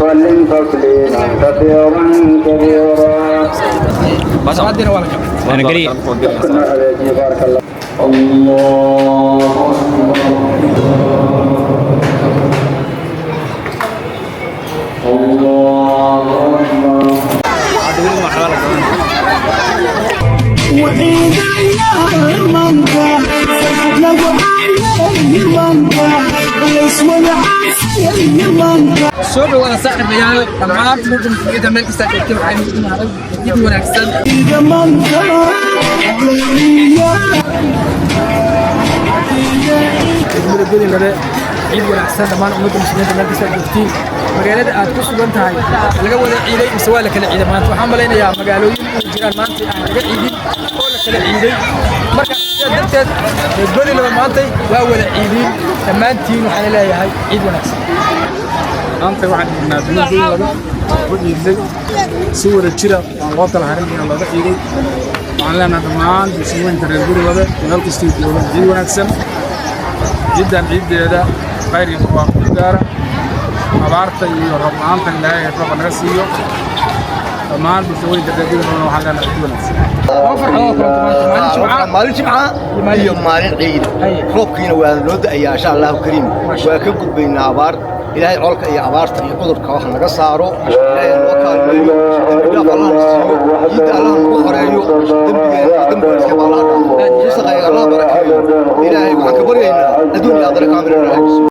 وسلم تسليما كثيرا كبيرا. Salaadiina waa la galay. Waana geliya. كنا عليك بارك الله الله أكبر الله أكبر. Soo dhawaada, saaxiibayaal, dhammaan ummadda muslimiinta meel kasta joogta. Waxaynu u nahay ciid wanaagsan. Degmada Godinlabe, ciid wanaagsan dhammaan ummadda muslimiinta meel kasta joogtiin. Magaalada aad ku sugan tahay laga wada ciiday mise waa la kala ciiday maanta? Waxaan malaynayaa magaalooyin inay jiraan maanta aan laga ciidin oo la kala ciiday. Marka sidaa darteed, reer Godinlabe maantay waa wada ciidiin dhammaantiin. Waxaan leeyahay ciid wanaagsan. Maanta waxaan joognaa degmada Godinlabe ku ciiday si wada jira, aan loo kala harin ayaa looga ciiday. Waxaan leenahay dhammaan bulshooyinka reer Godinlabe meel kastay joogaan, ciid wanaagsan. Ciiddan ciiddeeda khayr iyo barwaaqo ku gaara. Abaarta iyo roob la'aanta Ilaahay rooba naga siiyo. Dhammaan bulshooyinka reer Godinlabe waxaan leenahay ciid wanaagsan. Laba farxadood kulanta maanta, maalin Jimca. Maalin Jimca iyo maalin ciid. Roobkiina waa noo da'ayaa, insha Allahu kariim. Waa ka gudbaynaa abaar. Ilaahay colka iyo abaarta iyo cudurka wax naga saaro. Ilaahay noo kaalmeeyo, dembi dhaaf Allah na siiyo, ciidda Allah nagu xoreeyo, dembigeena iyo dembigiisa Allah dhaafo, risaqayga Allah barakeeyo. Ilaahay waxaan ka baryaynaa adduun iyo aakhira kaamil inuu hagaajiso.